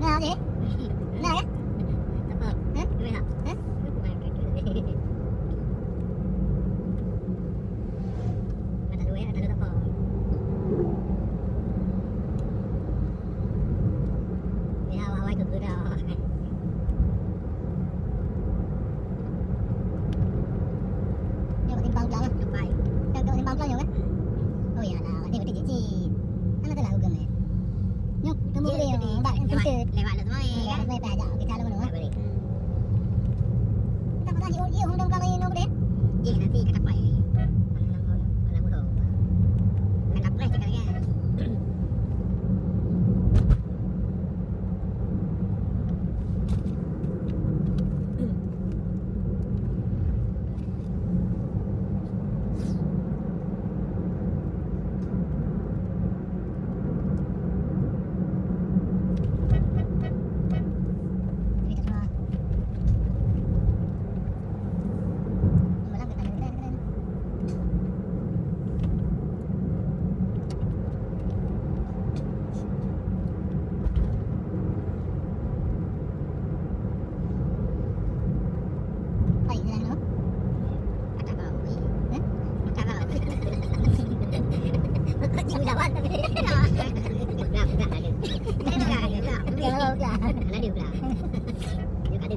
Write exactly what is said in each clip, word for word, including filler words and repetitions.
Nah, je. Nah, ya? Hah? Hah? Nyoe bak simpang Blang lah. Ka, ka simpang Blang nyoe kan? Oh ya, nah, berarti, berarti cit-cit. Hana salah ukeue meh. Nyoe kamoe gede nyoe, bak lewat, lewat lah semua, ya kan? Lewat semua, payah jak kita lalu, ah. Balik. Kita pasang jih, oh, iya, Honda Blang nyoe gede. Jih, nanti kata pai. Anak, anak, anak muda. Kata pai cakap kan. Hai, jalan tu. Kata kau. Hah? Kata kau. Kau cik udah buat tapi. Pegang, pegang, ada. Pegang, pegang, pegang. Pegang, pegang. Ada dia pegang. Dia ada.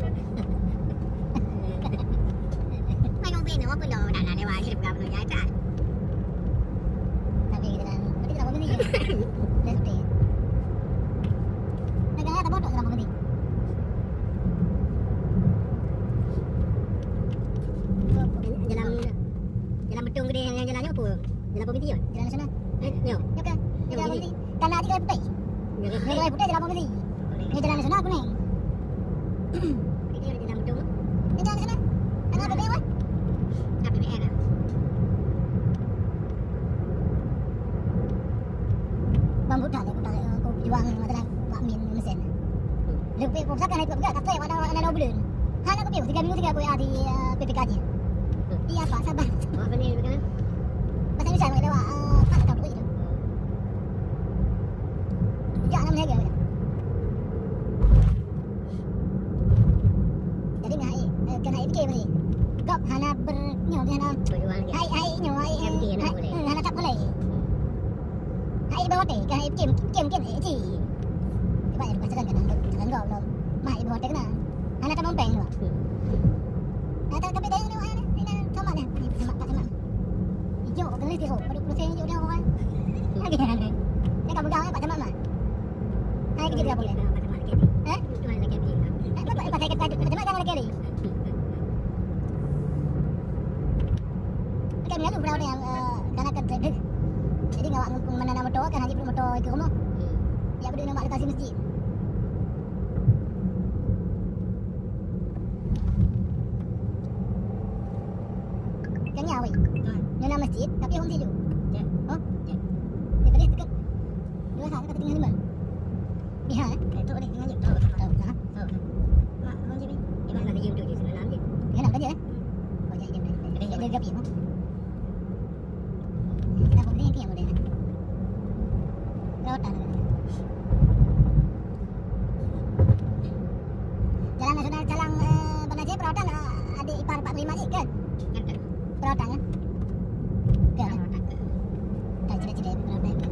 Main mobil ni, apa dah, dah, dah lewat je, dia pegang penuh jaya, kan? Tapi kita dah, tapi kita dah mobil ni je. Dah sepi. Dah, dah, dah, dah, dah, dah, dah. Jalan, jalan Betong Gede nyang jalan nyoe peue? Jalan Pemiti kan? Jalan nasional. Eh, nyoe. Nyoe kan? Nyoe jalan Pemiti. Pemiti. Tanah aja jalan putih. Nyoe kan? Nyoe jalan putih, jalan Pemiti. Nyoe jalan nasional kuning. Jadi jalan Betong. Nyoe jalan nasional. Tanah P P R kan? Tanah P P R kan? Bang budak dia, budak dia, aku juang masalah Pak Min mesin. Lebih pusat kan itu pegang, kata pada orang ada bulan. Hana aku piu, tiga minggu tiga aku ya di, eh, P P K J. Iya, Pak, sabar. Apa ni, kan? Bahasa Indonesia, mereka, eh, tak tahu itu. Jangan namanya dia. Jadi ngai, eh, keuhai fikir bri. Gob hana ber-, nyoe, hana. Berjuang dia. Hai, hai, nyoe, hai, M T hana hai, boleh. Eh, hana tak boleh. Hai, ibu hotel, keuhai fikir, fikir, fikir, eh, ci. Cuba ya, bukan sekarang kan, sekarang gob, belum. Mah, ibu hotel kena. Hana tak mampeng, tu. Hmm. Hana tak, tapi dah, ini, ini, ini, sama dah. Ini, sama, tak sama. Hijau, kena hijau. Pada puluh sen hijau dah, orang. Lagi, ada. Dia kan pegang, eh, Pak Camat, mah. Hai, kerja dia boleh. Eh? Eh, apa, apa, saya kata, macam mana lagi ni? Kan lalu berapa yang, eh, karena kan trader. Jadi, ngawak ngeumpan motor, kan haji beli motor ke rumah. Ya, beli nombor lokasi masjid. Kan ya, weh. Nyoe na masjid, tapi hong siju. Oh? Daripada tekan dua hari, kata tinggal lima. Biha, eh? Eh, tu boleh tinggal je. Tahu, tahu, tahu. Mak, hong je, Bi. Ibarat nak je, tu je, sembilan je. Tinggal enam je, eh? Oh, jadi dia boleh. Jadi dia gapi, oh. Kita boleh, dia boleh. Rawatan. Jalan nasional Calang, eh, Banda Aceh perawatan, eh, adik ipar empat puluh lima ni, kan? Kan, kan. Perawatan, kan? Kan, kan? Perawatan, kan. Tak cedek-cedek perawatan, kan?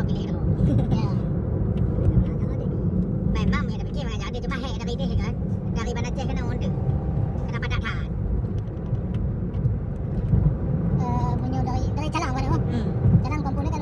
droe piléh droe. Ya. Memang ya, tapi kira jadi cuma hek dari deh kan. Dari Banda Aceh kena on tu. Kena padat that. Eh, meunyoe dari, dari Calang bukan, oh? Hmm. Calang kampung ni kan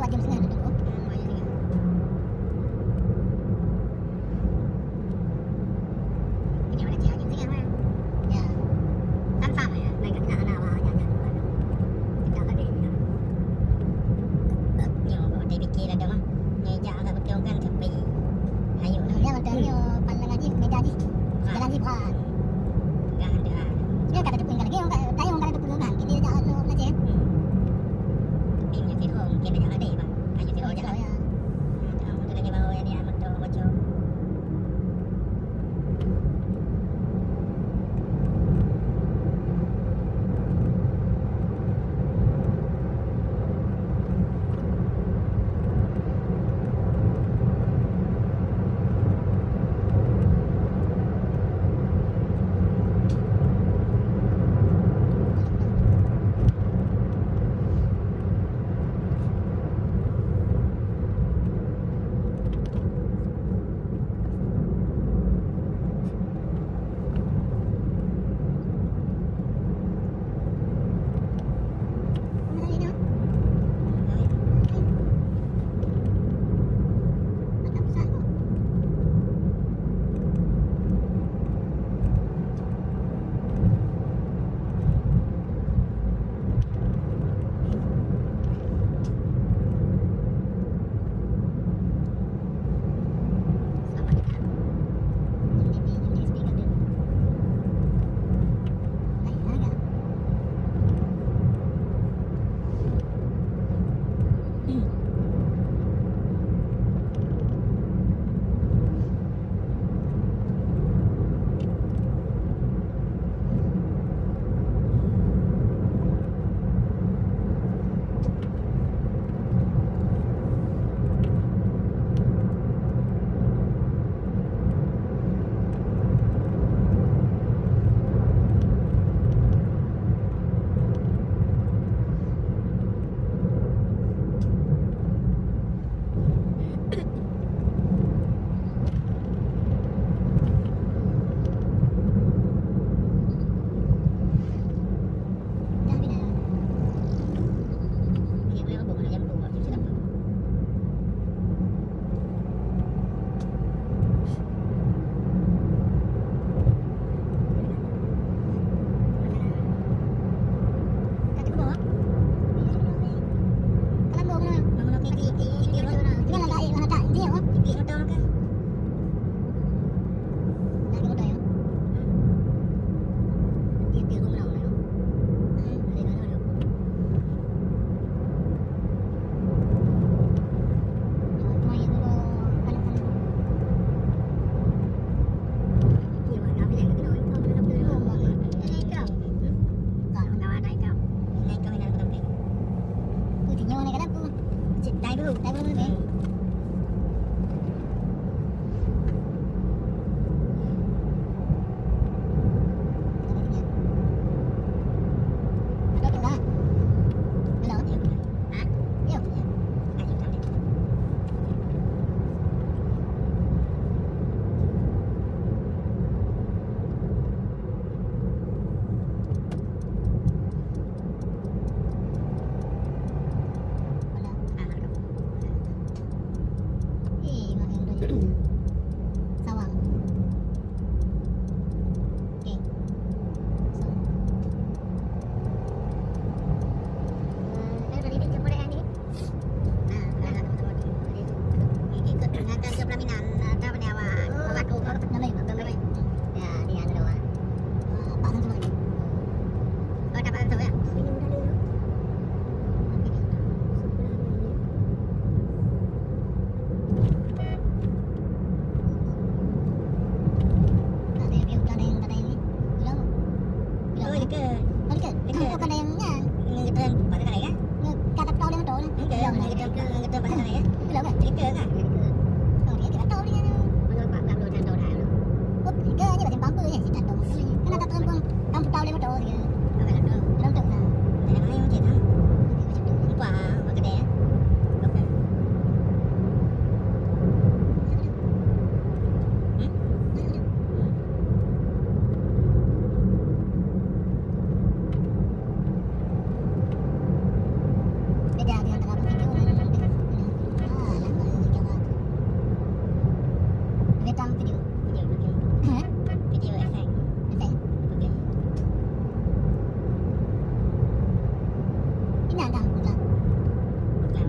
Ke? Oh, ke? Ke? Oh, bukan yang nyan. Yang kita pakai kali, ya? Yang kata tahu dia betul. Oke, yang kita, yang kita pakai kali, ya? Itu lah, kan? Kita, kan? Oh, dia tak tahu dia. Mana pak belum tahu dah. Oh, ke? Dia macam bumper, ya, si tato. Kena tato pun, kamu tahu dia betul, dia. Oke, betul. Betul, betul, nah. Yang lain macam tu. Macam tu. Lupa, pakai dia, ya? Oke. Hmm? Beda dengan tengah video ni. Ah, lama lagi kawan. Dia tahu video. Video, okey. Hah? Video efek. Efek. Okey. Ini ada bukan? Bukan.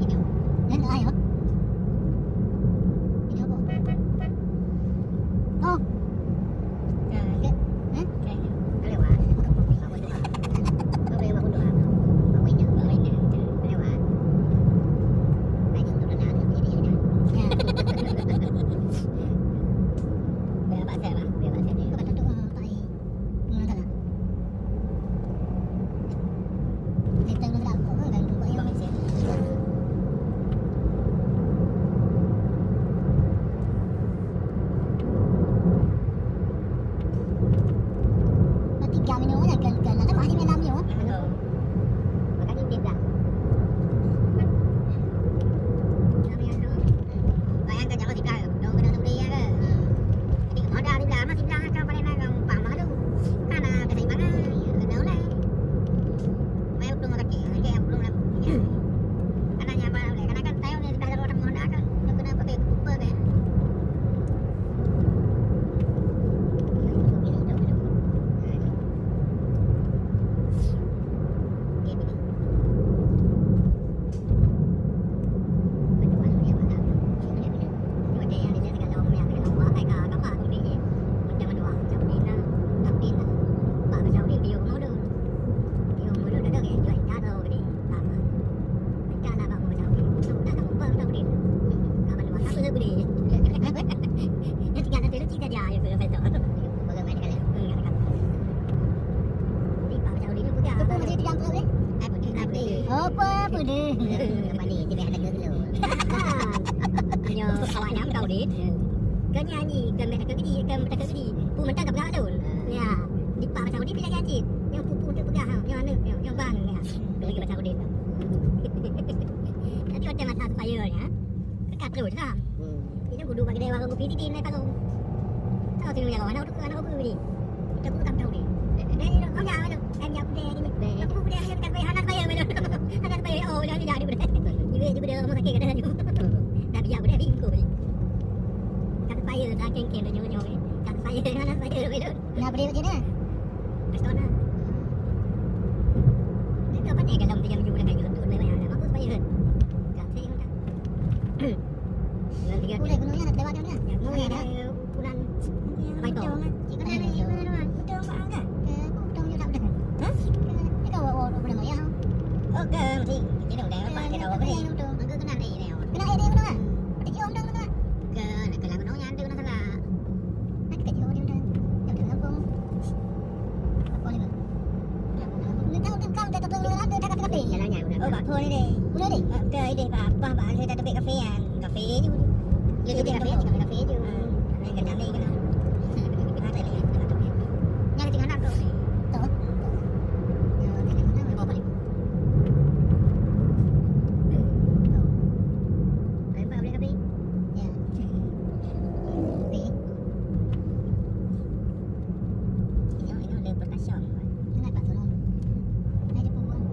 Ini. Dan ayo. Ini apa? Oh. Hah? Bayangkan jalan siblah, dong kena turi ya ke? Jadi modal siblah, mah siblah macam paling naik gampang mah tu. Kan ada keseimbangan, kena oleh. Bayar belum kaki, kaki yang belum dah. Karena nyaman oleh, karena kan tayo ni siblah dalam modal kan, kena pakai kupa kan. Apa, apa dia? Apa ni? Dia dah kena dulu. Nyoe awak nyang kau dit. Kau nyanyi, kau minta kau gedi, kau minta kau gedi. Pu mentang kau peugah lôn. Ya. Di pak macam ni pilihan cit. Nyang pu-pu tu peugah, ha. Nyang anu, nyang, nyang bang, ya. Kau lagi macam dit. Tapi macam masa supaya, ya. Dekat terus, ha. Hmm. Itu kudu bagi dia warung kopi di, di, naik panggung. Tahu sini, ya, kawan. Anak kopi ni. Kita pun tak tahu ni. Dia ni, oh, ya, aduh. Kan ya, udah ni. Aku udah ni, tak payah, hana bayar, belum. Hana bayar, oh, udah ni, jadi udah. Ibu, ibu dia rumah sakit, kata dia. Tapi ya, udah bingkung ni. Kata saya, tak kengkeng, dia nyonya ni. Kata saya, hana bayar, belum. Nak beli macam mana? Restoran. Dia tak pandai kalau macam you dah kayu tu, boleh bayar. Apa supaya? Tak saya, tak. Boleh, gunungnya nak lewat dia. Gunungnya ada. Ukuran apa itu? Betul, kan? Betul, kan? Betul, kan? Hah? Dia kan bawa, bawa, bawa, bawa, ya. Oh, ke, mesti. Kita udah, Pak, kita bawa beli. Betul. Maka kena ada ini, ya. Kena ada ini, betul, kan? Ada cium dong, betul, kan? Ke, nak ke lagu dong, yang ada, kena salah. Nak ke cium dong, dong. Yang dalam kampung. Apa ni, Bang? Jalannya udah. Oh, Pak Pol ni deh. Udah deh. Ke ide Pak Abah, Pak Alfred ada kafe kan. Kafe je. Ya, jadi kafe, kafe je. Hmm. Yang kat sana kan. Yang kat sana tu. Tu. Yang kat sana apa ni? Lembab boleh kafe? Ya. Kafe. Ingat, ingat ada perkasa. Ingat tak tolong? Hai, dia pun buang.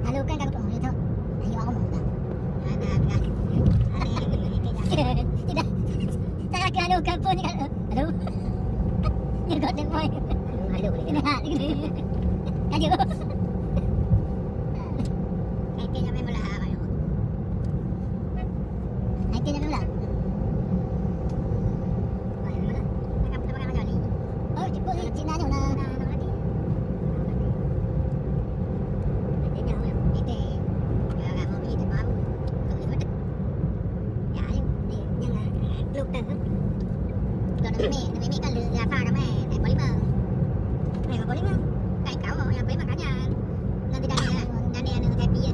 Halo kan, ka kutu'oh, ayo, ayo, aku mau dah. Ada, ada. Ada, ada, ada. Tidak. Saya kira halo kan pun ni kan. Halo. Ni kau tengok. Halo, halo. Ini hak ni. Ayo. Nanti nyampe malam, ayo. Nanti nyampe malam. Oh, jipuk ni, Cina nyoe na, na, na, na. Ite, ya, kamu beli tu baru. Kau beli betul. Ya, ayo, ni, jangan, eh, peluk dah, ha? Kau nak mimik, nak mimik kan le, le apa kamu, eh, naik polimah. Naik polimah. Kan kau yang polimah kanyang. Nanti dah ni, dah ni, dah ni, happy ya.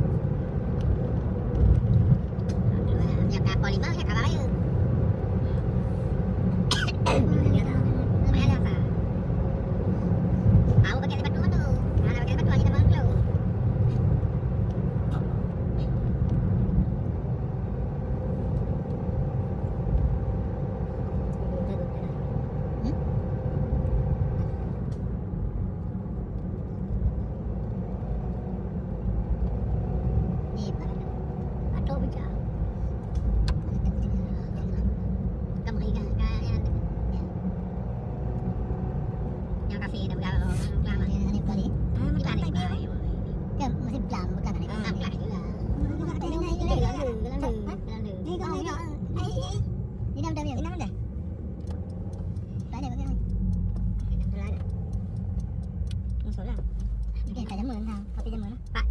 Nyang ka polimah, nyang ka bayeue. Payah dah, Fa. Awak pakai tempat tu, tu. Mana pakai tempat tu, aja tambah keluar. Hmm? Nyang kafe dah peugah, oh, peugah. Di mana? Kan masih pelan, bukan ada. Ah, pelan juga. Ini dah, dah, dah. Ini dah, dah. Tak ada, bukan. Ini dah, dah. Masuk lah. Okey, tak jaman, ha. Tapi jaman. Pak,